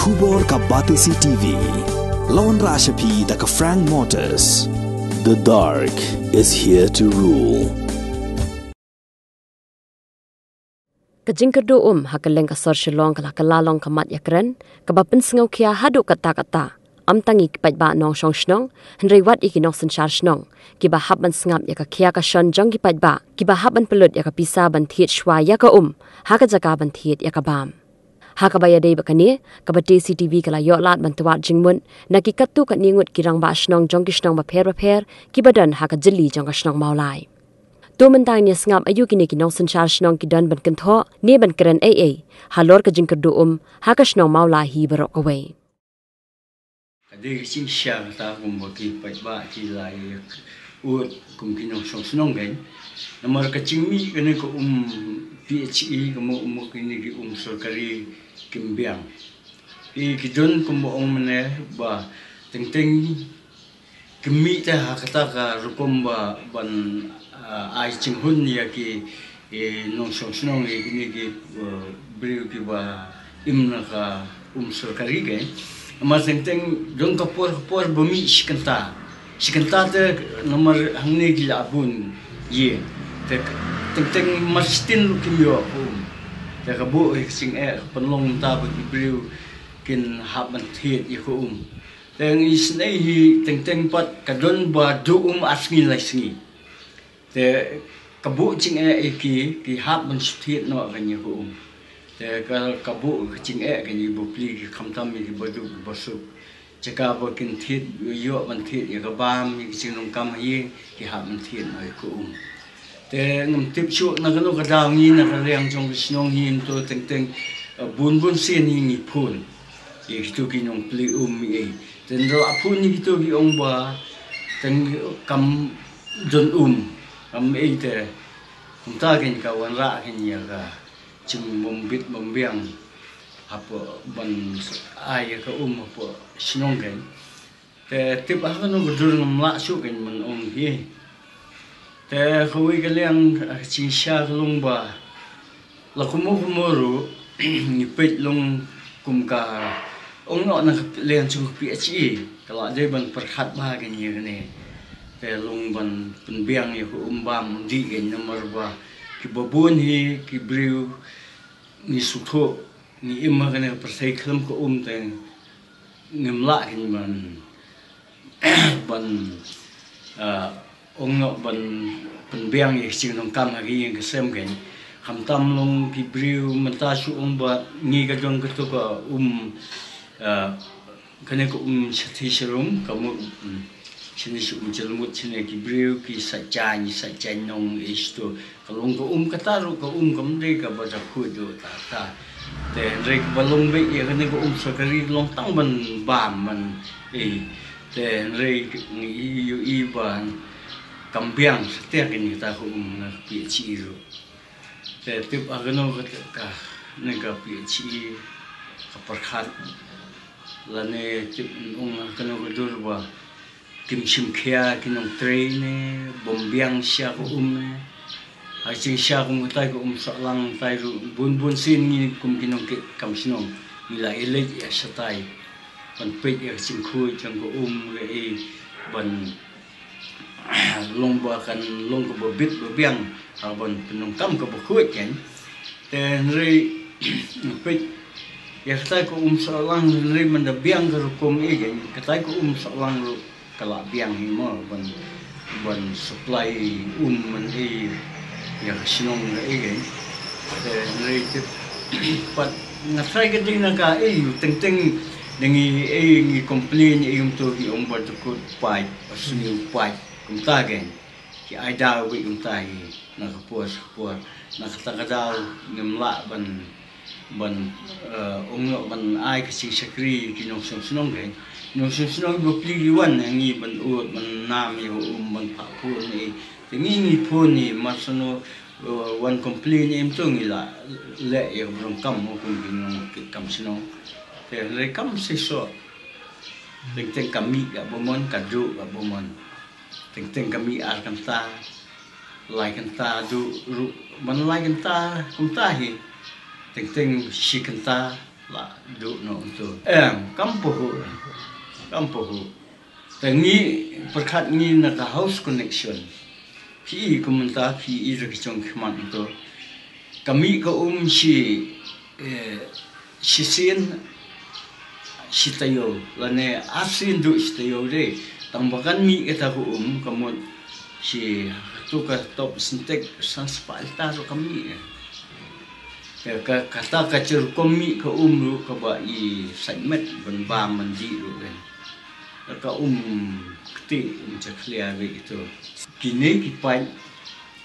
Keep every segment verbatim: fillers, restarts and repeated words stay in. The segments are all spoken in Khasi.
Khubor ka Batesi T V. Lawan Rashapi da ka Frank Motors. The dark is here to rule. Ka jingkyrduh um ha kylleng ka sor Shillong ka la kylla long ka mat ïakren kaba pynsngewkhia haduh katta katta. Ym tang ïa ki paidbah nongshong shnong, hynrei wat ïa ki nongsynshar shnong kiba hap ban sngap ïa ka khia ka shon jong ki paidbah, kiba hap ban pynlut ïa ka pisa ban thied shuwa ïa ka um ha ka jaka ban thied ïa ka bam. Ha kaba ïadei bad kane, ka Batesi T V ka la ïoh lad ban twad jingmut na ki katto katne ngut ki rangbah shnong jong ki shnong bapher bapher kiba don ha ka jylli jong ka shnong Mawlai. To mynta ngin ïa sngap aïu kine ki nongsynshar shnong ki don ban kynthoh ne ban kren ei ei halor ka jingkyrduh um ha ka shnong Mawlai hi baroh kawei. Ka dei ka jingshisha kata kumba ki paidbah ki la ïa ud kum ki nongshong shnong kein. Namar ka jingmih kane ka um P H E, ka mut um kine ki um sorkari kim biang. Ki, ki don kumba ong mynne ba teng teng ki mih te ha kata ka rukom ba ban, ah, ai jinghun ïa ki, eh, nongshong shnong, ïa kine ki, eh, briew kiba im na ka um sorkari kein. Namar teng teng don ka por ka por ba mih shi kynta. Shi kynta te namar hangne ki la bun ïing. Te teng teng mar shiteng ruh kim ïoh ka um. Te ka buh ïa ka jingeh ka pynlong mynta ba ki briew kin hap ban thied ïa ka um. Te ngi sngew hi teng teng pat ka don ba duh um ar sngi lai sngi. Te ka buh jingeh ïa ki, ki hap ban shu thied noh kein ïa ka um. Te ka, ka buh ka jingeh kein ïa ki bapli, ki khamtam ïa ki baduk ki basuk. Jaka ba kin thied, ïoh ban thied ïa ka bam, ïa ka jinglong kam ha ïing, ki hap ban thied noh ïa ka um. Te ngam tip shuh na kano ka daw ngi na ka liang jong ka shnong hi, to teng teng, eh, bun bun sien hi ngi phone ïa kito ki nongplie um ei. Te ynda la phone ïa kito ki ong ba teng kam don um, kam ei te. Kumta kein ka wanrah kein ïa ka jingbym bit bym biang hapoh ban ai ïa ka um hapoh shnong kein. Te tip ha kano ka dur ngam lah shuh kein ban ong hi. Te kawei ka liang, ah, ka jingshisha ka long ba la kumno kumno ruh ngi peit long kum ka ong noh na ka liang jong ka P H E ka la dei ban pyrkhat bha kein ïa kane. Te long ban pynbiang ïa ka um bam dih kein namar ba kiba bun hi ki briew ngi sngewthuh ngi im ha kane ka pyrthei khlem ka um te ngim lah kein ban, ban, ah, ong noh ban pynbiang ïa ka jinglong kam ha ka ïing ka sem kein. Khamtam long ki briew mynta shu ong ba ngi ka don kato ka um, ah, kane ka um shathie sharum ka mut, mm, shane shu um jyllmut shane ki briew ki sait jaiñ, sait jaiñ nong ei shuh. Ka long ka um kata ruh ka um kam dei kaba da khuid ruh ta ta. Te hynrei kaba long beit ïa kane ka um sorkari long tang ban bam ban ei. Te hynrei ngi ïohi ba kam biang satia kein kata ka um na ka P H E ruh. Te tip ha kano kata ka, ne ka P H E ka pyrkhat lane tip ong ha kano ka dur ba kim shim khia ki nongtrei ne bym biang sha ka um ne. Ha jingshisha kum katai ka um sahlang tai ruh bun bun sien ngi kum ki nongkit kam shnong ngi la ïaleit ïa shatai ban peit ïa ka jingkhuid jong ka um ruh ei ban long ba kan long kaba bit ba biang ha ban pynlong kam kaba khuid kein. Te hynrei peit ïa katai ka um sahlang hynrei man da biang ka rukom ei kein katai ka um sahlang ruh ka la biang hi mo ban, ban supply um man ei ïa ka shnong ka ei kein. Te hynrei te pat nga trai ka ding na ka ei teng teng da ngi ei ngi complain ei um to ki ong ba dukut paid ba sniew paid kumta kein. Ki ai daw beit kumta hi na ka por ka por na kata ka daw ngim lah ban, ban, eh, ong noh ban ai ka jingshakri ki nongshong shnong kein. Nongshong shnong bapli ki wan ha ngi ban ud ban nam ïa um ban phah phone ei. Te ngi ngi phone ei mar sano, eh, wan complain ei um to ngi la leh ïa ka burom kam mo kum ki nongkit kam shnong. Te hynrei kam shisha. Teng teng ka mih ka bymon ka duh ka bymon. Teng teng ka mih ar kynta lai kynta duh ruh ban lai kynta kumta hi. Teng teng shi kynta La duh noh tu. Em, kam pahuh. Kam pahuh. Te ngi pyrkhat ngi na ka house connection. Phi i kumta, phi i da ka jong khmat tu. Ka mih ka um shi, eh, shisien shi taïew, lane arsien duh shi taïew de. Tang ba kan mih kata ka um, ka mut shi tu ka top syntek san spah lita ruh ka mih. Ka, ka, kata ka jingkhot mih ka um ruh kaba i sait met ban bam ban dih ruh de. Ka um kti um jakhlia be itu. Kine ki paip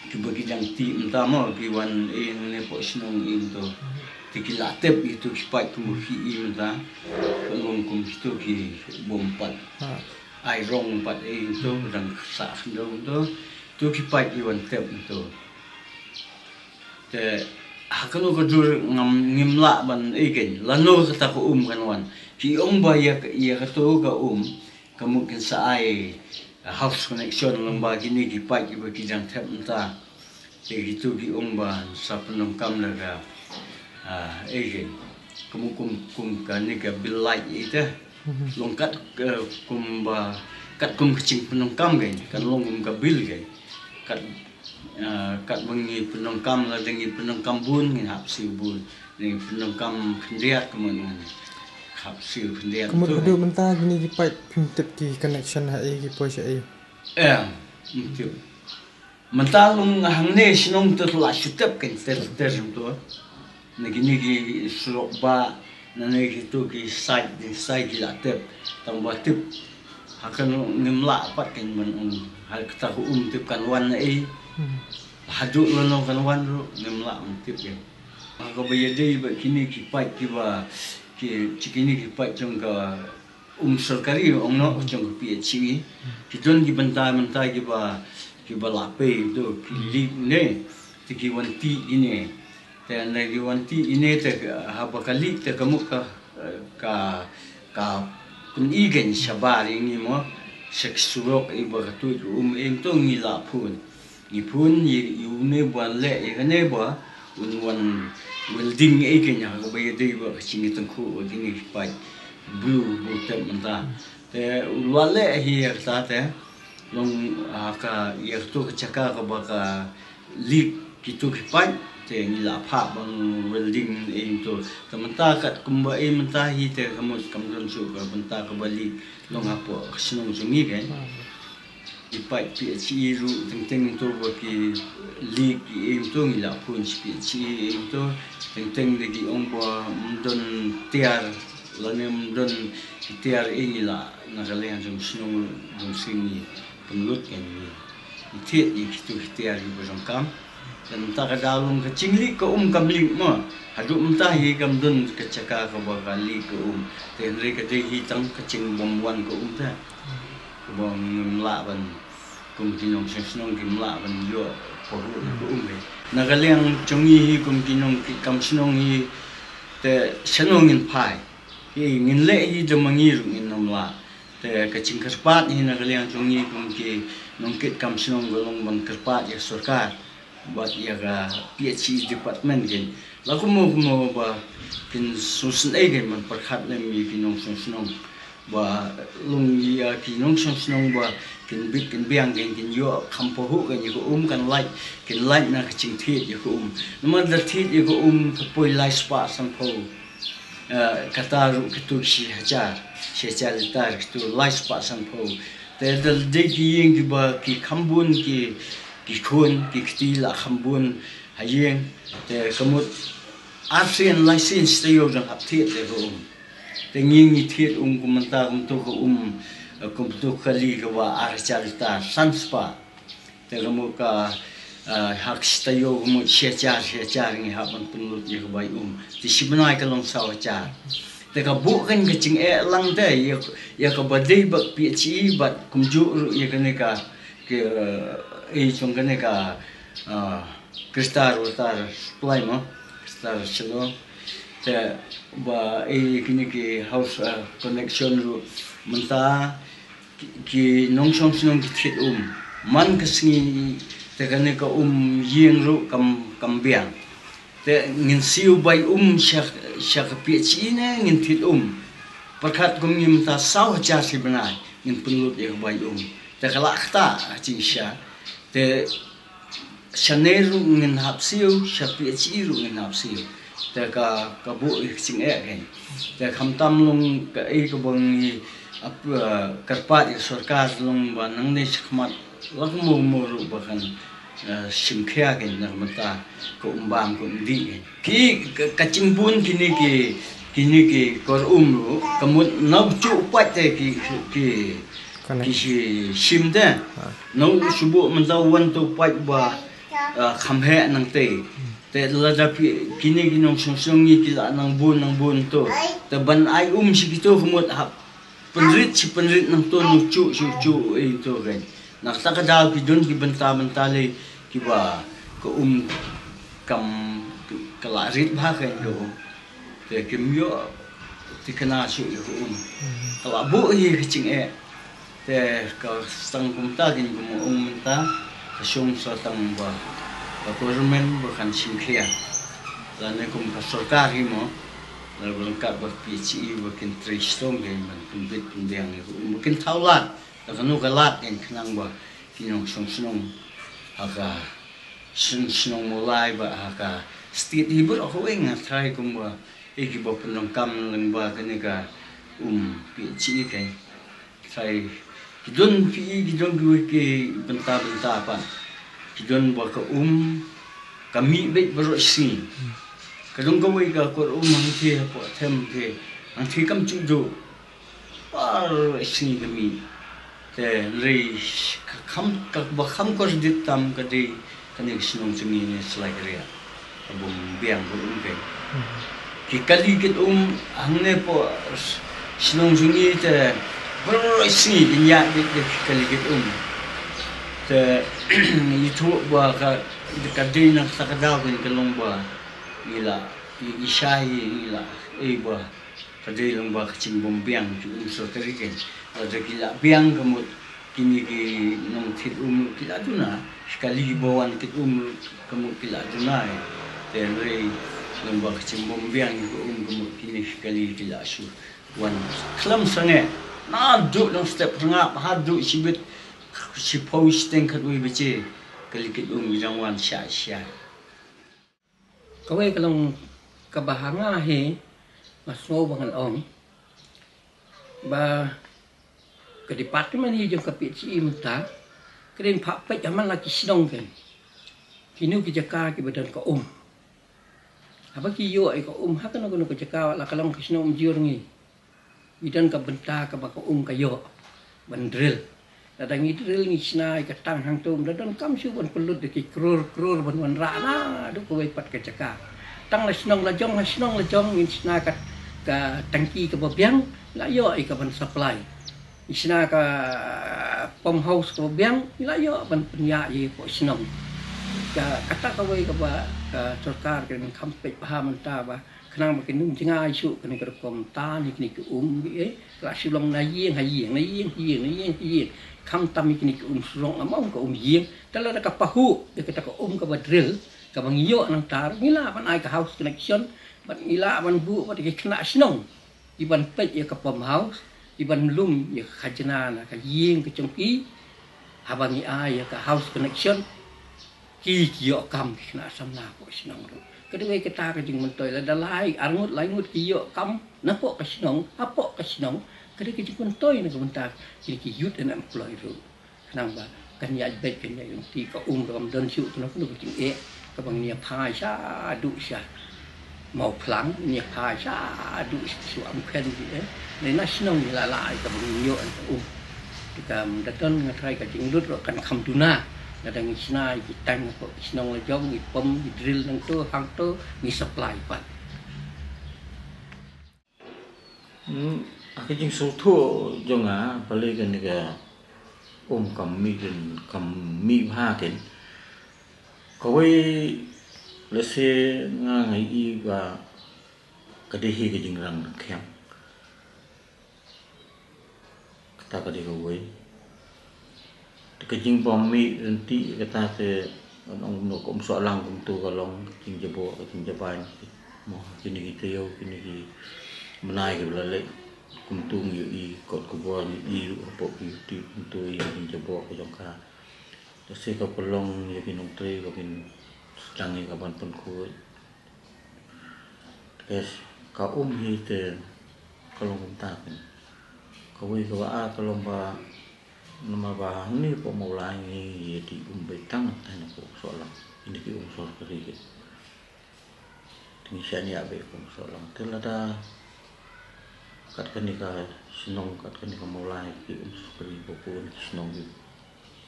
kiba ki dang tih mynta mo, ki wan, eh, ne pok shnong ito. Te ki la tep ito ki paip kumba ki i mynta. Ka long kum kito ki bom pat. Ai rong pat, eh, ito, dang sa khyndew ito. To ki paip ki wan tep ito. Te ha kano ka dur ngam, ngim lah ban ïeng, lano kata ka um kan wan. Ki ong ba ïa, ïa kato ka um ka mut kin sa ai house connection lyngba kine ki paip kiba ki dang tep mynta. Te kito ki ong ba sa pyndonkam da ka, ah, ïeng. Ka mut kum, kum kane ka bill light ita. Long kat, eh, kumba, kat kum ka jingpyndonkam kein, kan long kum ka bill kein. Kat, eh, kat ba ngi pyndonkam, lada ngi pyndonkam bun, ngi hap siew bun. Ngi pyndonkam khyndiat kumno ngi hap siew khyndiat. Ka mut tu haduh mynta kine ki paip phim tip ki connection ha ei, ki poi sha ei. Eh, phim tip. Mynta long hangne shnong te la shu tep kein ter ter tu. Na kine ki surok ba, na ne kito ki sait, ki sait ki la tep. Tang ba tip. Ha kano ngim lah pat kein ban ong. Ha kata ka um tip kan wan na ei. Haduh lano kan wan ruh ngim lah ban tip kein. Ha kaba ïadei bad kine ki paip kiba, ki, kine ki paip jong ka um sorkari ong noh jong ka P H E. Ki don ki bynta bynta kiba, kiba la pei to ki leak ne. Te ki wan tih ine. Te ne ki wan tih ine te haba ka leak te ka mut ka, ka, ka pyni kein shabar ïa ngi mo. Sha ki surok iba ka tuid ka um ïa to ngi la phone. Ngi phone ïa, ïa une ba leh ïa kane ba un wan welding ïa kane ha kaba ïadei bad ka jingïatyngkhuh bad kine ki paip blue ba u tep mynta. Te u la leh hi ïa kata te long ha ka ïa kato ka jaka kaba ka leak kito ki paip te ngi la phah ban welding ïa to. Te mynta kat kumba ïa mynta hi te ka mut kam don shuh ka bynta kaba leak long hapoh ka shnong jong ngi kein. Ki paip P H E ruh teng teng to ba ki leak ki ïa to ngi la phone sha P H E ïa to teng teng da ki ong ba ym don tiar lane ym don ki tiar ïa ngi la na ka liang jong shnong jong shnong ngi pynlut kein ngi thied ïa kito ki tiar kiba donkam. Te mynta ka daw long ka jingleak ka um kam leak mo. Haduh mynta hi kam don ka jaka kaba ka leak ka um. Te hynrei ka dei hi tang ka jingbym wan ka um te. Kaba ngim lah ban, kum ki nongshong shnong kim lah ban ïoh pahuh na ka um hi. Na ka liang jong ngi hi kum ki nongkitkam shnong hi te shano ngin phai. Hi ngin leh hi da ma ngi ruh ngin ym lah. Te ka jingkyrpad hi na ka liang jong ngi kum ki nongkitkam shnong ka long ban kyrpad ïa sorkar. Bad ïa ka P H E department kein. La kumno kumno ba kin sngewsynei kein ban pyrkhat lem ïa ki nongshong shnong. Ba long ïa ki nongshong shnong ba kin bit kin biang kein kin ïoh kham pahuh kein ïa ka um kan lait kin lait na ka jingthied ïa ka um. Namar da thied ïa ka um ka poi lai spah sanphew. Eh, kata ruh kito shi hajar, shi hajar litar kito lai spah sanphew. Te da dei ki ïing kiba ki kham bun ki, ki khun, ki kti la kham bun ha ïing. Te ka mut arsien laisien shi taïew dang hap thied te ka um. Te ngi ngi thied um kum mynta kum to ka um, eh, kum to ka li kaba ar hajar litar san spah. Te ka mut ka, ah, ha ka shi taïew ka mut shi hajar, shi hajar ngi hap ban pynlut ïa ka bai um. Te shi bnai ka long saw hajar. Te ka buh kein ka jingeh lang te ïa, ïa kaba dei bad P H E bad kumjuh ruh ïa kane ka, ka, eh, jong kane ka, ah, Kristar Water Supply mo, Kristar Shalom. Te ba, eh, kine ki house, ah, connection ruh mynta ki, ki nongshong shnong ki thied um. Man ka sngi te kane ka um ïing ruh kam, kam biang. Te ngin siew bai um sha, sha ka P H E ne ngin thied um. Pyrkhat kum ngim ta saw hajar shi bnai ngin pynlut ïa ka bai um. Te ka la kata jingshisha. Te shane ruh ngin hap siew, sha P H E ruh ngin hap siew. Te ka, ka buh ïa ka jingeh kein. Te khamtam long kaei kaba ngi ap, eh, kyrpad ïa ka sorkar long ba nangne shakhmat la ka mut mut ruh ba kan, eh, shim khia kein na ka bynta ka um bam ka um dih kein. Ki ka, ka jingbun kine ki, kine ki kor um ruh ka mut na u juh pat te ki, ki, ki shi-, shim te. Na u shu buh mynta u wan te u pat ba, ah, kham heh nangtei. Te lada phi, kine ki nongshong shnong ngi ki la nang bun, nang bun to. Te ban ai um sha kito ka mut hap pynrit shi pynrit nangto, na u juh shi u juh, eh, to kein. Na kata ka daw ki don ki bynta bynta lei kiba ka um kam, ka la rit bha kein ka um. Te kim ïoh thikna shuh ïa ka um. Ka la buh hi ka jingeh. Te ka sdang kumta kein kum u ong mynta ka shong sa tang ba ka government ba kan shim khia. Lane kum ka sorkar hi mo. Lane ba ryngkat bad P H E ba kin trei shitom kein ban pynbit pynbiang ïa ka um ba kin thaw lad. Da kano ka lad kein khnang ba ki nongshong shnong ha ka shnong, shnong Mawlai bad ha ka state hi baroh kawei nga tharai kumba ïa kiba pyndonkam lyngba kane ka um P H E kein. Tharai ki don phi, ki don kiwei ki bynta bynta pat. Ki don ba ka um ka mih beit baroh shi sngi. Ka don kawei ka kor um hangthie hapoh them te, hangthie kam juh juh. Baroh shi sngi ka mih. Te hynrei ka kham, kaba kham kordit tam ka dei kane ka shnong jong ngi ne Salai Kariah. Ka bym biang ka um kein. Ki kali kit um hangne hapoh shnong jong ngi te baroh shi sngi kin ïaid beit da ki kali kit um. Te ngi ithuh ba ka, ka dei na kata ka daw kein ka long ba ngi la, ngi, ngi shai, ngi la, eh, ba ka dei lyngba ka jingbym biang ki um sorkari kein. Lada ki la biang ka mut kine ki nongthied um ruh ki la duna, ki kali ba wan thied um ruh ka mut ki la duna, eh. Te hynrei lyngba ka jingbym biang ka um ka mut kine ki kali ki la shu wan khlem sangeh. Naduh nongstep Rngap haduh shibit shiphew shiteng khatwei baje, kali kit um ki dang wan shah shah. Kawei ka long kaba ha nga hi, nga sngew ba ngan ong ba ka department hi jong ka P H E mynta ka dei ban phah peit ha man la ki shnong kein. Kino ki jaka kiba don ka um. Haba ki ïoh ïa ka um ha kano kano ka jaka, la ka long ka shnong Umjur ngi, ngi don ka bynta kaba ka um ka ïoh ban drill. Lada ngi drill ngi shna ïa ka tang hangto, ym da donkam shuh ban pynlut da ki klur klur ban wanrah naduh kawei pat ka jaka. Tang la shnong la jong, ha shnong la jong ngin shna ka, ka tangki kaba biang, la ïoh ïa ka ban supply. Ngi shna ka pump house kaba biang, ngi la ïoh ban pynïaid ïa ka shnong. Ka, kata kawei kaba ka sorkar ka dei ban kham peit bha mynta ba khnang ba kin ym jngai shuh kane ka rukom tan ïa kine ki um, eh, ka la shu long na ïing ha ïing, na ïing ha ïing, na ïing ha ïing. Khamtam ïa kine ki um surok, namar um ka um ïing. Te lada ka pahuh ïa kata ka um kaba drill, kaba ngi ïoh nangta, ngi lah ban ai ka house connection, bad ngi lah ban buh bad ki khynnah shnong, ki ban peit ïa ka pump house, ki ban lum ïa ka khajna na ka ïing ka jong ki. Haba ngi ai ïa ka house connection, ki, ki ïoh kam ki khynnah samla hapoh shnong ruh. Ka dei kata ka jingmyntoi, lada lai arngut lai ngut ki ïoh kam napoh ka shnong, hapoh ka shnong, ka dei ka jingmyntoi na ka bynta kine ki youth unemployed ruh. Khnang ba kan ïaid beit, kan ïaid lynti, ka um ruh kam don shuh kano kano ka jingeh kaba ngin ïa phai shaduh sha Mawphlang, ngin ïa phai shaduh sha Umkhen, eh. Lane na shnong ngi la lah ïa kaba ngin ïoh ïa ka um. Te kam da don, nga tharai ka jinglut ruh kan kham duna. Lada ngi shna ïa ki tank hapoh ki shnong la jong, ngi pump, ngi drill nangto hangto, ngi supply pat. Hmm, ha ka jingsngewthuh jong nga, balei kane ka um kam mih, kam mih bha kein. Kawei, lehse nga, nga ïohi ba ka dei hi ka jingrang dang khiang. Kata ka dei kawei. Te ka jingbym mih lynti kata te Ngan ong kumno, ka um sohlang kumto ka long ka jingjabok, ka jingjabaiñ. Mo, kine ki taïew, kine ki bnai kiba la leit, kumto ngi ïohi kot khubor, ngi ïohi ruh hapoh ki YouTube kumto ïa ka jingjabok ka jong ka. Te sa ka pynlong ïa ki nongtrei ba kin sdang ïa ka ban pynkhuid. Te ka um hi te ka long kumta. Kawei kaba ar ka long ba namar ba hangne hapoh Mawlai ngi ïa dih um beit tang na ka um sohlang, ïa ki um sorkari ki. Te ngi shaniah beit ka um sohlang. Te lada kat kane ka shnong, kat kane ka Mawlai ki um sorkari, ba bun ki shnong ki,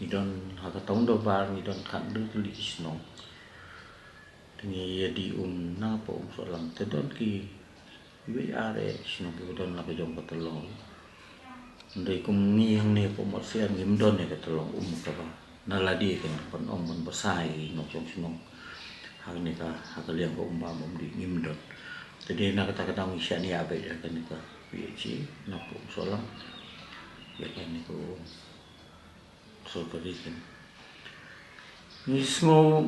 ngi don ha ka Town Dorbar ngi don khathynriew tylli ki shnong. Te ngi ïa dih um na ka um sohlang, te don ki wei ar eh shnong kiba don la ka jong ka tyllong. Hynrei kum ngi hangne hapoh Mawsian ngim don ïa ka tyllong um kaba na lade kan ban ong ban bsa ïa ki nongshong shnong. Hangne ka, ha ka liang ka um bam um dih ngim don. Te dei na kata ka daw ngi shaniah beit ïa kane ka P H E na ka um sohlang, ïa kane ka um sorkari kan. Ngi sngew,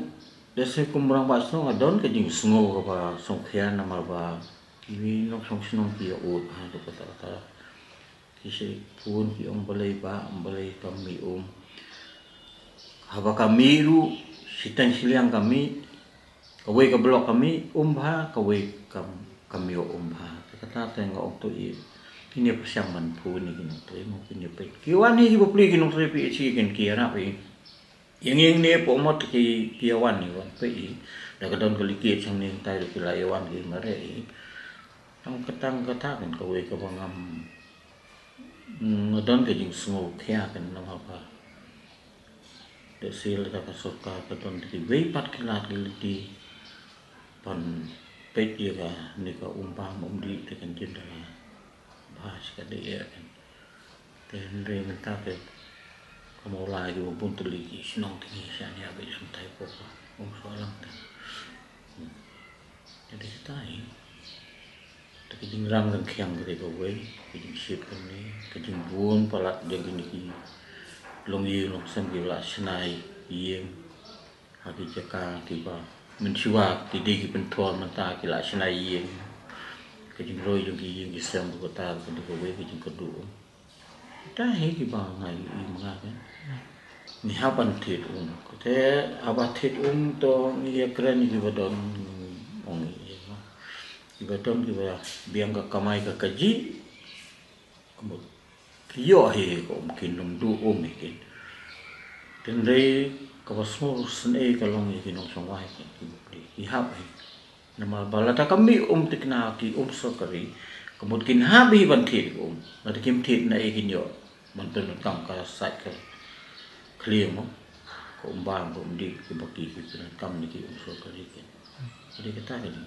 lehse kum rangbah shnong nga don ka jingsngew kaba sngewkhia namar ba kiwei nongshong shnong ki ïa ud ha, to kata kata. Ki shait phone ki ong balei bah, balei kam mih um. Haba ka mih ruh, shiteng shiliang ka mih, kawei ka block ka mih um bha, kawei kam, kam ïoh um bha. Te kata te nga ong to i, kin ïa pyrshang ban phone ïa ki nongtrei mo, kin ïa peit. Ki wan hi ki bapli ki nongtrei P H E kin, ki ïarap hi. Ïa ngi hangne hapoh Mot ki, ki ïa wan hi, wan peit hi. Da ka don ka likit shangne, hangtai ruh ki la ïa wan ki mareh hi. Tang kata, tang kata kan kawei kaba ngam, mm, nga don ka jingsngewkhia kan namar ba lehse lada ka sorkar ka don da kiwei pat ki lad ki lynti ban peit ïa kane ka um bam um dih te kan jin da la bha shi katdei eh kan. Te hynrei mynta te ka Mawlai kiba bun tylli ki shnong te ngi shaniah beit sngewthuh hapoh ka um sohlang te. Hmm. Te dei kata hi. Te ka jingrang jingkhiang ka dei kawei, ka jingshit kane, ka jingbun palat jong kine ki longïing longsem kiba la shna ïing ha ki jaka kiba mynshuwa ki dei ki pynthor, mynta ki la shna ïing. Ka jingroi jong ki ïing ki sem ruh kata ka dei kawei ka jingkyrduh. Te hi kiba nga ïohi ma nga kan. Ngi hap ban thied um. Te haba thied um to ngi ïa kren ïa kiba don, ong ïa kiba don kiba biang ka kamai ka kajih. Ka mut ki ïoh hi ka um, kin ym duh um hi kin. Hynrei kaba sngewsynei ka long ïa ki nongshong wai kin, ki bapli ki hap hi. Namar ba lada ka mih um thikna ki um sorkari, ka mut kin hap hi ban thied ki um. Lada kim thied naei kin ïoh ban pyndonkam, ka sait ka khlieh mo, ka um bam ka um dih kiba ki, ki pyndonkam na ki um sorkari kin. Ka dei kata ka dei.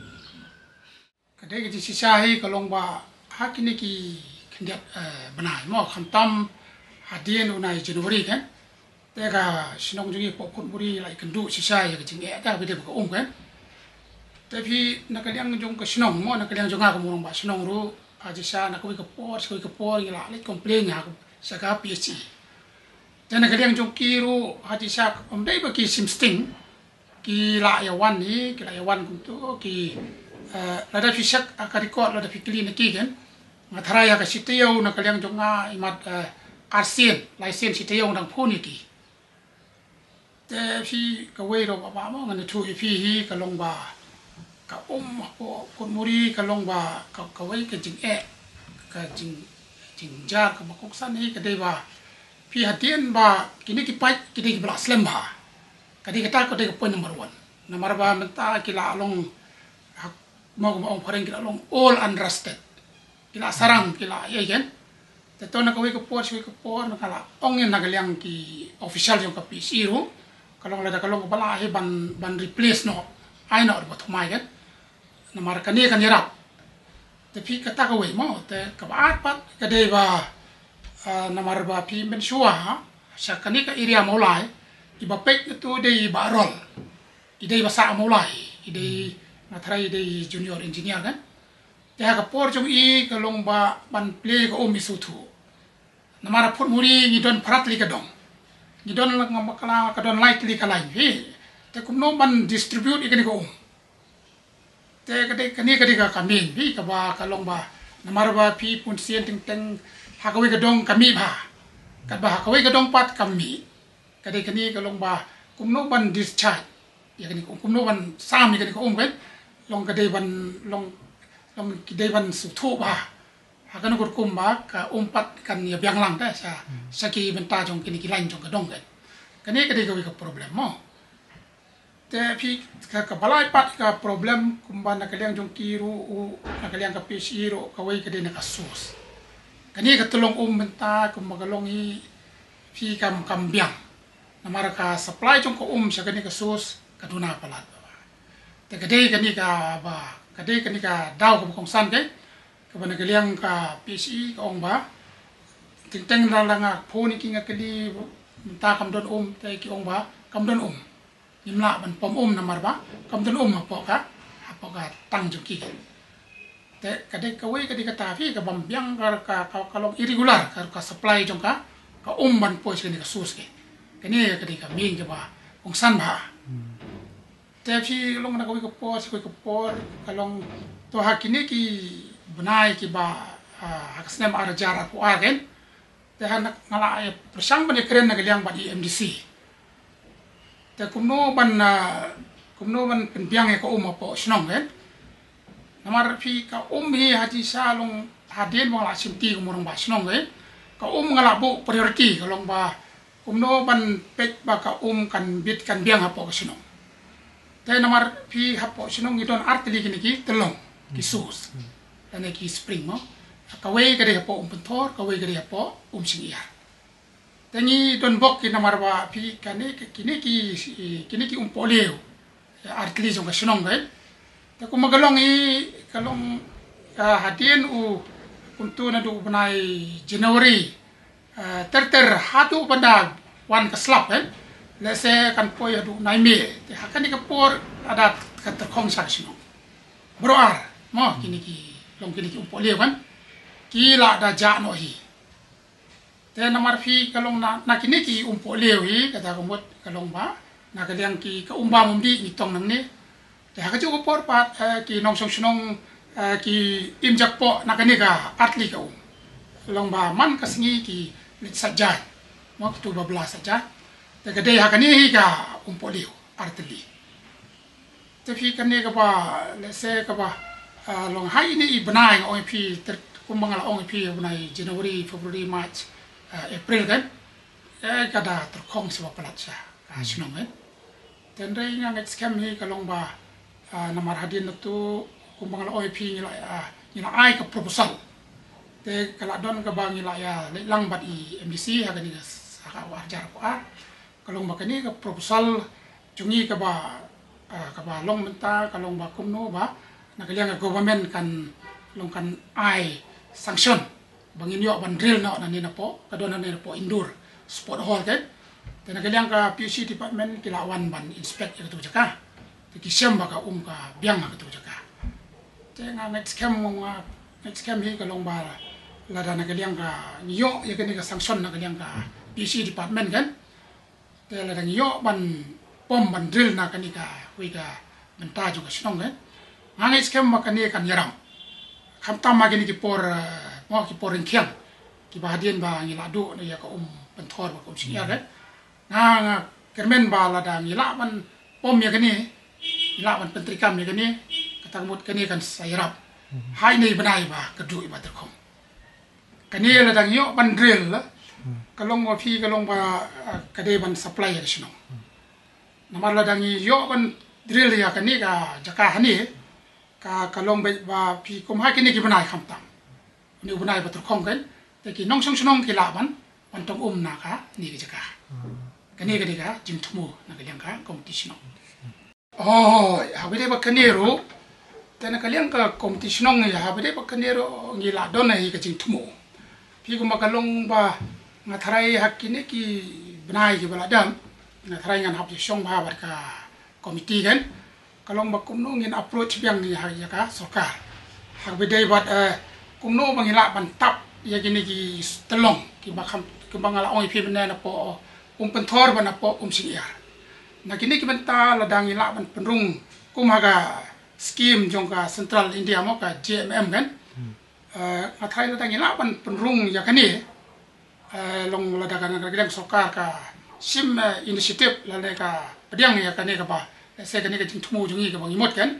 Ka dei ka jingshisha hi ka long ba ha kine ki khyndiat, eh, bnai mo, khamtam hadien u bnai January kan. Te ka shnong jong ngi hapoh Photmuri la ïakynduh shisha ïa ka jingeh kata ba dei ba ka um kan. Te phi na ka liang jong ka shnong mo, na ka liang jong nga kum u rangbah shnong ruh, ha shisha na kawei ka por sha kawei ka por ngi la leit complain ha sha ka P H E. Te na ka liang jong ki ruh ha shisha ym dei ba ki shim sting. Ki la ïa wan hi, ki la ïa wan kumto, ki, eh, lada phi check, ah, ka record, lada phi kylli na ki kan. Nga tharai ha ka shi taïew na ka liang jong nga imat, eh, arsien, laisien shi taïew nga dang phone ïa ki. Te phi kawei ruh ba, ba mo ngan ïathuh ïa phi hi ka long ba ka um hapoh Photmuri ka long ba ka, kawei ka jingeh, ka jing, jingjar kaba kongsan hi ka dei ba phi hadien ba kine ki paip ki dei kiba la slem bha. Ka dei kata ka dei ka point number one. Namar ba mynta ki la long, ha, mo kumba ong phareng ki la long old and rusted. Ki la sarang, ki la ïa ïen. Te to na kawei ka por sha kawei ka por na ka la ong ïa na ka liang ki official jong ka P H E ruh. Ka long lada ka long kaba lah hi ban, ban replace noh. Ai noh ruh ba thymmai kan. Namar kane kan ïarap. Te phi kata kawei mo, te kaba ar pat ka dei ba, ah, namar ba phi mynshuwa ha sha kane ka area Mawlai, i ba peit na tu dei i Bah Rol. I dei ba sah Mawlai, i dei, nga tharai i dei junior engineer kan. Te ha ka por jong i ka long ba ban plie ka um i suthu. Namar ha Photmuri ngi don phra tylli ka dong. Ngi don la nga bakla ka don lai tylli ka line hi. Te kumno ban distribute ïa kane ka um. Te ka dei, kane ka dei ka, ka mih, phi, kaba ka long ba namar ba phi pun sien teng teng ha kawei ka dong ka mih bha. Katba ha kawei ka dong pat kam mih. Ka dei kane ka long ba kumno ban discharge ïa kane ka um, kumno ban sam ïa kane ka um, kan. Long ka dei ban, long, long ki dei ban sngewthuh bha. Ha kano ka rukom ba ka um pat kan ïa biang lang te sha, sha ki bynta jong kine ki lain jong ka dong, kan. Kane ka dei kawei ka problem mo. Te phi, ka, kaba lai pat ka problem kumba na ka liang jong ki ruh, u, na ka liang ka P H E ruh, kawei ka dei na ka source. Kane ka tyllong um mynta kumba ka long hi, phi, kam, kam biang. Namar ka supply jong ka um sha kane ka source ka duna palat. Te ka dei kane kaba, ka dei kane ka daw kaba kongsan, kan. Kaba na ka liang ka P H E ka ong ba teng teng la, la nga phone ïa ki, nga kylli mynta kam don um, te ki ong ba kam don um. Ngim lah ban pom um namar ba kam don um hapoh ka, hapoh ka tang jong ki. Te ka dei kawei ka dei kata, phi, ka bym biang, ka, ka, ka, ka long irregular ka, ka supply jong ka, ka um ban poi sha kane ka source, kan. Kane ka dei ka mih kaba kongsan bha. Te phi, long na kawei ka por sha kawei ka por ka long, to ha kine ki bnai kiba, ah, ha ka snem ar hajar arphew ar, kan. Te ha nga la, eh, pyrshang ban ïakren na ka liang bad i M D C. Te kumno ban, ah, kumno ban pynbiang ïa ka um hapoh shnong, kan. Namar phi, ka um hi ha jingshisha long hadien ba nga la shim ti kum u rangbah shnong, kan. Ka um nga la buh priority, ka long ba kumno ban peit ba ka um kan bit kan biang hapoh ka shnong. Te namar phi, hapoh shnong ngi don artylli kine ki tyllong, ki source. Lane ki spring mo. Kawei ka dei hapoh Umpynthor, kawei ka dei hapoh Umsyngiar. Te ngi don bok ki namar ba phi, kane ki, kine ki, kine ki umpohliew artylli jong ka shnong, kan. Te kumba ka long hi, ka long, ah, hadien u, kumto naduh u bnai January, ah, ter ter haduh ban da wan ka slap, kan. Lehse kan poi haduh nine May. Te ha kane ka por lada ka tyrkhong sha ka shnong. Baroh ar mo, kine ki, long kine ki umpohliew, kan. Ki la da jah noh hi. Te namar phi, ka long na, na kine ki umpohliew hi, kata ka mut ka long ba na ka liang ki, ka um bam um dih ngi tong nangne. Te ha kajuh ka por pat, eh, ki nongshong shnong, eh, ki im jakpoh na kane ka artylli ka um. Long ba man ka sngi ki leit sait jaiñ mo, kito ba bla sait jaiñ. Te ka dei ha kane hi ka umpohliew artylli. Te phi, kane kaba, lehse kaba, ah, long ha ine i bnai nga ong ïa phi, ter, kumba nga la ong ïa phi, bnai January, February, March, ah, April, kan. Eh, ka da tyrkhong sha ba palat sha ka shnong, kan. Te hynrei nga ngeit skhem hi ka long ba, ah, namar hadien nangto kumba nga la ong ïa phi ngi la, ah, ngi la ai ka proposal. Te ka la don kaba ngi la ïa leit lang bad i M D C ha kane ka saka u arjar ko a. Ka long ba kane ka proposal jong ngi kaba, ah, kaba long mynta ka long ba kumno ba na ka liang ka government kan long kan ai sanction ba ngin ïoh ban drill noh nangne napoh, ka don nangne napoh indoor sport hall, kan. Te na ka liang ka P H E department ki la wan ban inspect ïa kato ka jaka. Te ki shem ba ka um ka biang ha kato ka jaka. Te nga ngeit skhem, nga ngeit skhem hi ka long ba lada na ka liang ka ngi ïoh ïa kane ka sanction na ka liang ka P H E department, kan. Te lada ngi ïoh ban pom ban drill na kane kawei ka bynta jong ka shnong, kan. Nga ngeit skhem ba kane kan ïarap. Khamtam ha kine ki por, eh, mo, ki por ryngkhiang kiba hadien ba ngi la duh ïa ka Umpynthor bad ka Umsyngiar, kan. Nga, nga kyrmen ba lada ngi lah ban pom ïa kane, ngi lah ban pyntreikam ïa kane, kata ka mut kane kan sa ïarap ha ine i bnai ba kyrduh iba tyrkhong. Kane lada ngi ïoh ban drill, ka long ba phi, ka long ba, ah, ka dei ban supply ïa ka shnong. Namar lada ngi ïoh ban drill ïa kane ka jaka hangne, ka, ka long beit ba phi, kum ha kine ki bnai khamtam, une u bnai ba tyrkhong, kan. Te ki nongshong shnong ki lah ban, ban tong um na kane ka jaka. Kane ka dei ka jingthmu na ka liang ka komiti shnong. Oh, haba dei ba kane ruh, te na ka liang ka komiti shnong, haba dei ba kane ruh ngi la don hi ka jingthmu. Phi, kumba ka long ba nga tharai ha kine ki bnai kiba la dep, nga tharai ngan hap ïashong bha bad ka komiti, kan. Ka long ba kumno ngin approach biang ïa, ïa ka sorkar. Haba dei bad, eh, kumno ba ngi lah ban tap ïa kine ki tyllong kiba kham, kiba nga la ong ïa phi mynne napoh Umpynthor bad napoh Umsyngiar. Na kine ki bynta lada ngi lah ban pynrung kum ha ka skim jong ka Central India mo ka J M M kan. Nga tharai lada ngi lah ban pynrung ïa kane long lada ka nang ka liang sorkar ka shim initiative lane ka pdiang ïa kane kaba, let's say, kane ka jingthmu jong ngi kaba ngi mut kan.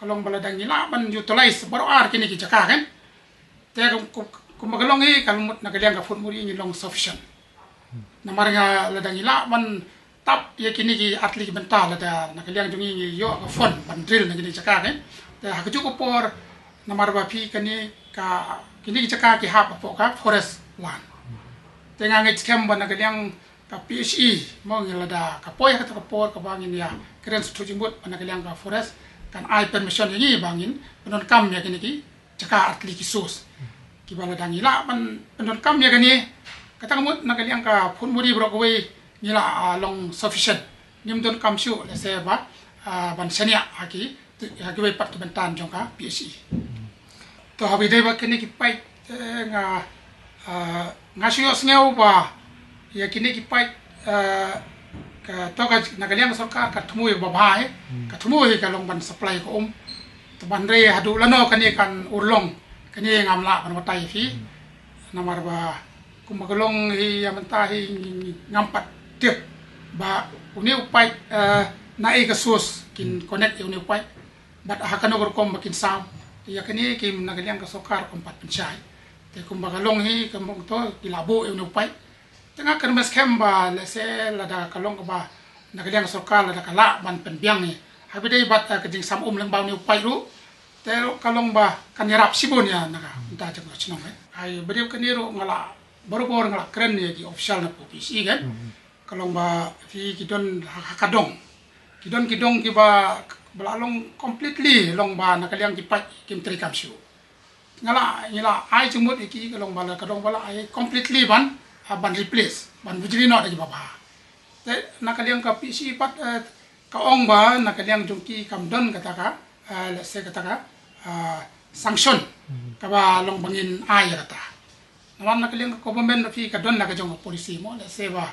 Ka long ba lada ngi lah ban utilize baroh ar kine ki jaka kan. Te kumba ka long hi ka mut na ka liang ka Photmuri ngi long sufficient. Namar nga lada ngi lah ban tap ïa kine ki artylli ki bynta lada na ka liang jong ngi ngi ïoh ka fund ban drill na kine ki jaka kan. Te ha kajuh ka por namar ba phi kane ka kine ki jaka ki hap hapoh ka forest land. Te nga ngeit skhem ba na ka liang ka P H E mo ngi lada ka poi ha kata ka por kaba ngin ïa kren suthu jingmut ba na ka liang ka forest kan ai permission ïa ngi ba ngin pyndonkam ïa kine ki jaka artylli ki source. Kiba lada ngi lah ban pyndonkam ïa kane kata ka mut na ka liang ka Photmuri baroh kawei ngi lah long sufficient. Ngim donkam shuh lehse ba ban shaniah ha ki ha kiwei pat ki bynta jong ka P H E. To haba ïadei bad kine ki paip te nga nga shu ïohsngew ba ïa kine ki paip ka to ka na ka liang ka sorkar ka thmu ïa kaba bha. Ka thmu ïa ka long ban supply ka um. Te ban re haduh lano kane kan urlong kane ngam lah ban batai ïa phi. Namar ba kumba ka long hi ïa mynta hi ngam pat tip ba une u paip na ei ka source kin connect ïa une u paip. Bad ha kano ka rukom ba kin saw. Te ïa kane ki na ka liang ka sorkar kam pat pynshai. Te kumba ka long hi ka mong to ki la buh ïa une u paip. Te nga kyrmen skhem ba lehse lada ka long kaba na ka liang ka sorkar lada ka lah ban pynbiang hi. Haba ïadei bad ka jingsam um lyngba une u paip ruh. Te ka long ba kan ïarap shibun ïa na ka bynta jong ka shnong eh. Ai ba dei kane ruh nga la barabor nga la kren ïa ki official na P H E kan. Ka long ba phi ki don ha ka dong. Ki don ki dong kiba ba la long completely long ba na ka liang ki paip kim treikam shuh. Nga la ngi la ai jingmut ïa ki ka long ba la ka dong ba la ai completely ban ban replace ban bujli noh da kiba bha. Te na ka liang ka P H E pat ka ong ba na ka liang jong ki kam don kata ka let's say kata ka sanction kaba long ba ngin ai ïa kata. Namar na ka liang ka government na phi ka don la ka jong ka policy mo let's say ba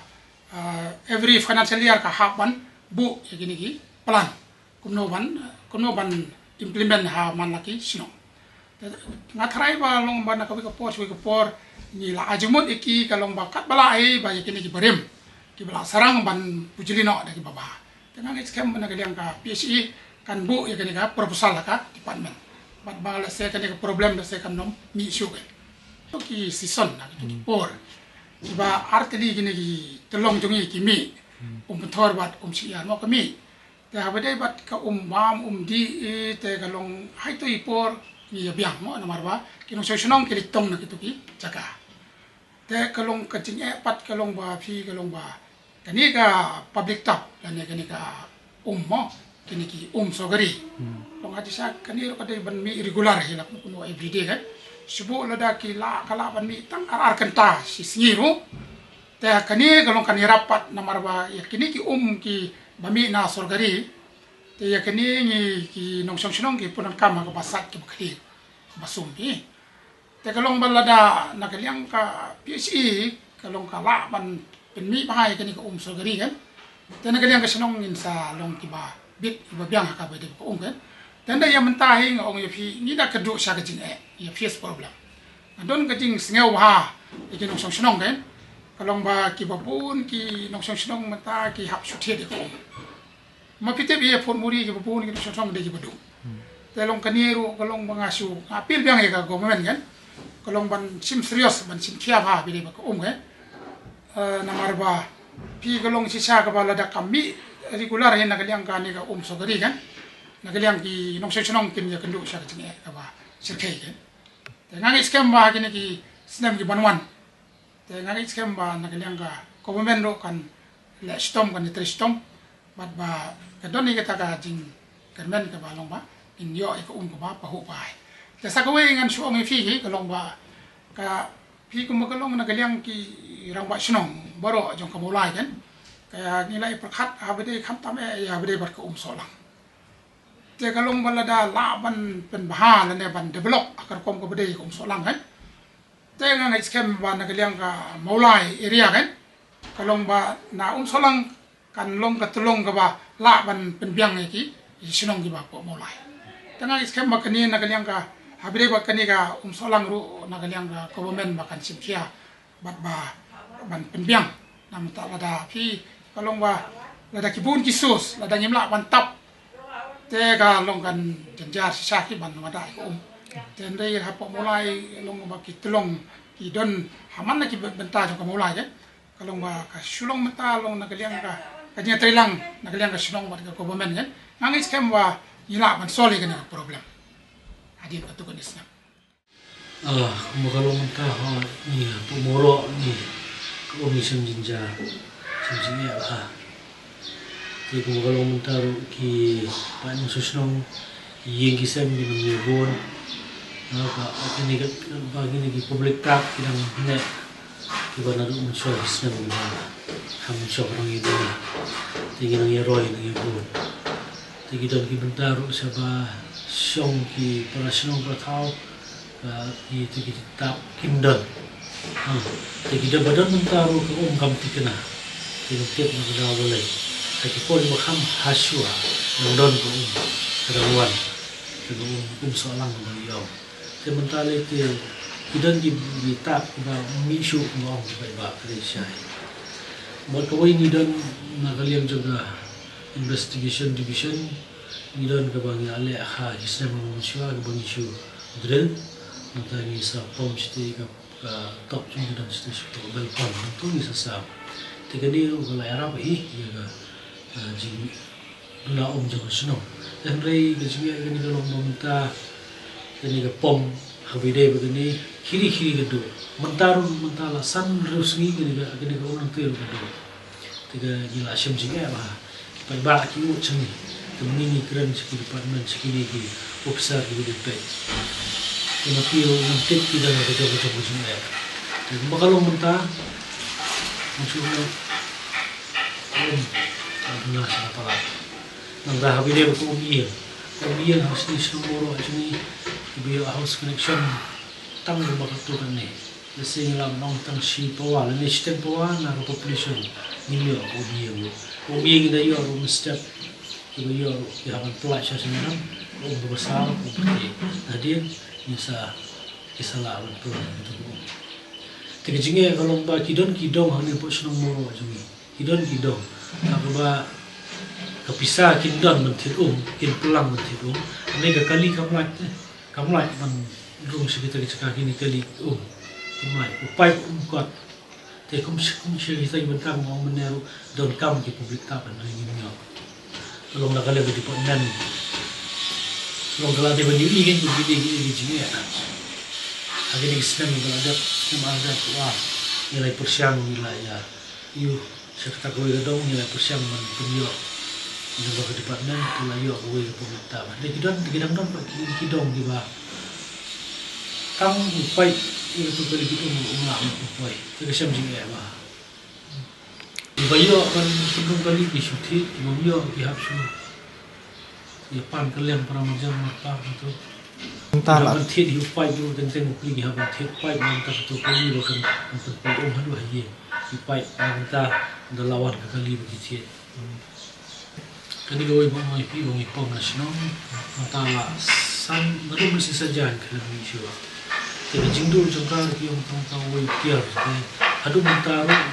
every financial year ka hap ban buh ïa kine ki plan kumno ban kumno ban implement ha man la ki shnong. Nga tharai ba long ba na kawei ka por sha kawei ka por ngi la ai jingmut ïa ki ka long ba katba lah hi ba ïa kine ki barim kiba la sarang ban bujli noh da kiba bha. Te nga ngeit skhem ba na ka liang ka P H E kan buh ïa kane ka proposal ha ka department. Bad ba lehse kane ka problem lehse kan nym mih shuh. To ki season na ki por kiba artylli kine ki tyllong jong ngi ki mih um pynthor bad um shi ïar mo ka mih. Te haba dei bad ka um bam um dih te ka long hai to i por ngi ïa biang mo namar ba ki nongshong shnong ki leit tong na kitu ki jaka. Te ka long ka jingeh pat ka long ba phi ka long ba kane ka public tap lane kane ka um mo kane ki um sorkari. Long ha jisa kane ruh ka dei ban mih regular hi la kunu everyday kan. Shu buh lada ki la ka la ban mih tang ar ar kynta shi sngi ruh. Te kane ka long kan ïarap pat namar ba ïa kine ki um ki ba mih na sorkari. Te ïa kane ngi ki nongshong shnong ki pyndonkam ha kaba sait kaba khlieh kaba sum hi. Te ka long ba lada na ka liang ka P H E ka long ka lah ban pynmih bha ïa kane ka um sorkari kan. Te na ka liang ka shnong ngin sa long kiba bit kiba biang ha kaba dei ka um kan. Te nda ïa mynta hi nga ong ïa phi ngi da ka duh sha ka jingeh ïa phi problem. Nga don ka jingsngew bha ïa ki nongshong shnong kan. Ka long ba kiba bun ki nongshong shnong mynta ki hap shu thied ïa ka um. Ma phi tip ïa Photmuri kiba bun ki nongshong shnong dei kiba duk. Te long kane ruh ka long ba nga shu nga appeal biang ïa ka government kan. Ka long ban shim serious ban shim khia bha ba ïadei bad ka um kan. Namar ba phi ka long shisha kaba lada ka mih regular hi na ka liang kane ka um sorkari kan. Na ka liang ki nongshong shnong kin ïa kynduh sha ka jingeh kaba shyrkhei kan. Te nga ngeit skhem ba kine ki snem ki ban wan. Te nga ngeit skhem ba na ka liang ka government ruh kan leh shitom kan ïatrei shitom. Bad ba ka don hi kata ka jingkyrmen kaba long ba ngin ïoh ïa ka um kaba pahuh bha. Te sa kawei ngan shu ong ïa phi hi ka long ba ka phi kumba ka long na ka liang ki rangbah shnong baroh jong ka Mawlai kan. Ka ngi la ïa pyrkhat haba dei khamtam eh ïa haba dei bad ka um sohlang. Te ka long ba lada lah ban pynbha lane ban develop ha ka rukom kaba dei ka um sohlang kan. Te nga ngeit skhem ba na ka liang ka Mawlai area kan. Ka long ba na um sohlang kan long ka tyllong kaba lah ban pynbiang ïa ki shnong kiba hapoh Mawlai. Te nga ngeit skhem ba kane na ka liang ka, haba ïadei bad kane ka Umsohlang ruh na ka liang ka government ba kan shim khia bad ba ban pynbiang. Namar lada ki, ka long ba lada ki bun ki source, lada ngim lah ban tap, te ka long kan jynjar shisha ki ban wad ïa ka um. Te hynrei hapoh Mawlai long ba ki tyllong ki don ha man la ki bynta jong ka Mawlai, eh. Ka long ba ka shu long mynta long na ka liang ka, ka jingïatreilang na ka liang ka shnong bad ka government, eh. Nga ngeit skhem ba ngi lah ban solve ïa kane ka problem hadien katto katne snem. Ah, kumba ka long mynta ha, ngi hapoh Mawroh ngi, ka um ngi shem jynjar, shem jingeh bha. Te kumba ka long mynta ruh ki paid nongshong shnong, ïing ki sem ki nang ïa bun. Ah, ka, kine ka, ba kine ki public tap ki dang neh. Kiba naduh mynshuwa ki snem kiba kham mynshuwa ka dang ïa bun. Te ki nang ïa roi nang ïa bun. Te ki don ki bynta ruh sha ba shong ki para shnong para thaw. Ka, ki, te ki tap kim don. Ha, te ki don ba don mynta ruh ka um kam thikna. Te ngam tip na ka daw balei. Te ki por ba kham hashwa nang don ka um. Ka dang wan. Ka dang um, um sohlang ka dang ïoh. Te mynta lei te ki don ki, ki tap kiba mih shuh kiba ong kiba ba ka dei shai. Bad kawei ngi don na ka liang jong ka investigation division. Ngi don kaba ngi leh ha ki snem ba mynshuwa kaba ngi shu drill. Nangta ngi sa pom shatei ka, ka top jong ngi don shatei sha ka balcony. Nangta ngi sa sam. Te kane ruh ka la ïarap hi ïa ka, ah, jingduna um jong ka shnong. Te hynrei ka jingeh kane ka long ba mynta kane ka pom haba ïadei bad kane khiri khiri ka duh. Mynta ruh mynta la san hynriew sngi kane ka, kane ka um nangta ruh ka duh. Te ka ngi la shem jingeh bha. Ki paidbah ki ud sha ngi. Te mynne ngi kren sha ki department, sha kine ki officer kiba dei peit. Te ma ki ruh ngam tip ki dang ka jong ka jong ka jingeh. Te kumba ka long mynta, ngam shu ong, um, ka duna sha palat. Nangta haba ïadei bad ka um ïing, ka um ïing ha shnong Mawroh jong ngi, kiba ïoh house connection tang kumba katto katne. Lehse ngi lah ban ong tang shi pawa lane shiteng pawa na ka population. Ngim ïoh ka um ïing ruh. Ka um ïing ngi da ïoh ruh mynstep. Kiba ïoh ruh ki hap ban pyllait sha shnong, ka um kaba saw, ka um kaba thiah. Hadien ngi sa, ki sa lah ban pyllait ïa ka um. Te ka jingeh ka long ba ki don ki dong hangne hapoh shnong Mawroh jong ngi. Ki don ki dong. Ka kaba ka pisa kin don ban thied um, kin pynlang ban thied um. Hynrei ka kali kam lait te. Kam lait ban rung sha kita ki jaka kine kali um. Kam lait. U paip um kot. Te kum shi, kum shi kita ki bynta nga ong mynne ruh donkam ki public tap ban ring im ïoh. Long la ka leh ka department. Long ka la dei ban ïohi kein kum kine ki, ki jingeh. Ha kine ki snem ka la dep, snem ar hajar arphew ar. Ngi la pyrshang, ngi la ïa ïoh sha kata kawei ka dong, ngi la pyrshang ban pynïoh na ka department, te la ïoh kawei ka public tap. Te ki don, te ki dang don pat ki, ki dong kiba tang u paip ïa kato kali ki um, um lah ban poi. Te ka shem jingeh bha. Kiba ïoh ban pynrung kali ki shu thied, kiba ym ïoh ki hap shu ïa pan ka liang para marjan marpa kato. Nangta la ban thied hi u paip ruh teng teng u kli ki hap ban thied paip nangta kato kali ba kan, kan pynpaw um haduh ha ïing. Ki paip nangta da la wan ka kali ba ki thied. Kane kawei ba nga ïohi ba ngi pom na shnong, nangta la san, naduh mynshisha jan ka la mih shuwa. Te ka jingduh jong ka ki ong tang tang wei tiar te haduh mynta ruh,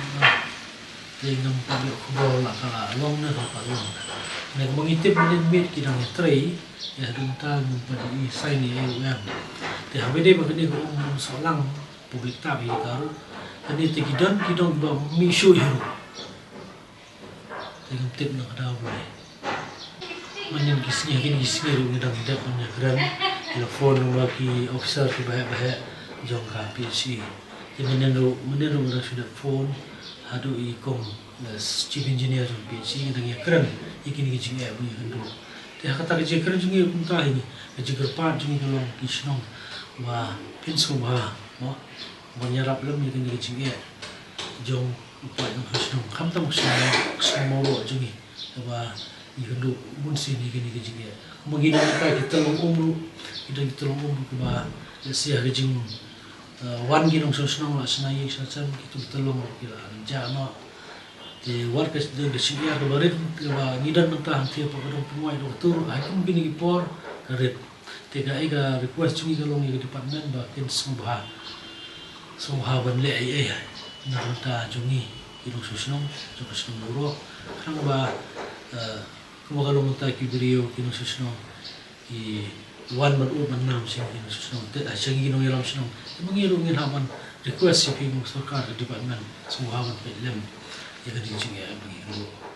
te ngam pat ïoh khubor la ka la long ne la pat long. Ne ba ngi tip mynne miet ki dang ïatrei, ïa haduh mynta ngam pat ïohi sign ïa u em. Te haba dei ba kane ka um, um sohlang public tap hi ka ruh. Kane te ki don ki dong ba mih shuh hi ruh. Te ngam tip na ka daw balei. Mynnin ki sngi, ha kine ki sngi ruh ngi dang dep ban ïakren, ngi la phone lyngba ki officer kiba heh ba heh jong ka P H E. Te mynnin ruh, mynnin ruh ngi dang shu dep phone haduh i kong, eh, chief engineer jong P H E, ngi dang ïakren ïa kine ki jingeh ba ngi ïakynduh. Te ha kata ka jingkren jong ngi kumta hi, ka jingkyrpad jong ngi ka long ki shnong ba pynsngewbha, mo, ban ïarap lem ïa kine ki jingeh jong u paid nongshong shnong, khamtam ka shnong, ka shnong Mawroh jong ngi, kaba ngi kynduh bun sien ïa kine ki jingeh. Kumba ngi don kita ki tyllong um ruh, ngi don ki tyllong um ruh kiba, lehse ha ka jing, eh, wan ki nongshong shnong la shna ïing shna sem, kito ki tyllong ruh ki la jah noh. Te wat ka don ka jingïar kaba rit kaba ngi don mynta hangtei hapoh ka dong Pynwai Dong Ktur ha kum kine ki por ka rit. Te ka, eh, ka request jong ngi ka long ïa ka department ba kin sngewbha, sngewbha ban leh ei ei na ka bynta jong ngi ki nongshong shnong jong ka shnong Mawroh. Khnang ba, eh, kumba ka long mynta ki briew ki nongshong shnong ki wan ban u ban nam sha ki nongshong shnong, te, ah, sha ki nongïalam shnong. Te ma ngi ruh ngin hap ban request ïa phi kum sorkar ka department sngewbha ban peit lem ïa ka jingïa ba ngi ruh.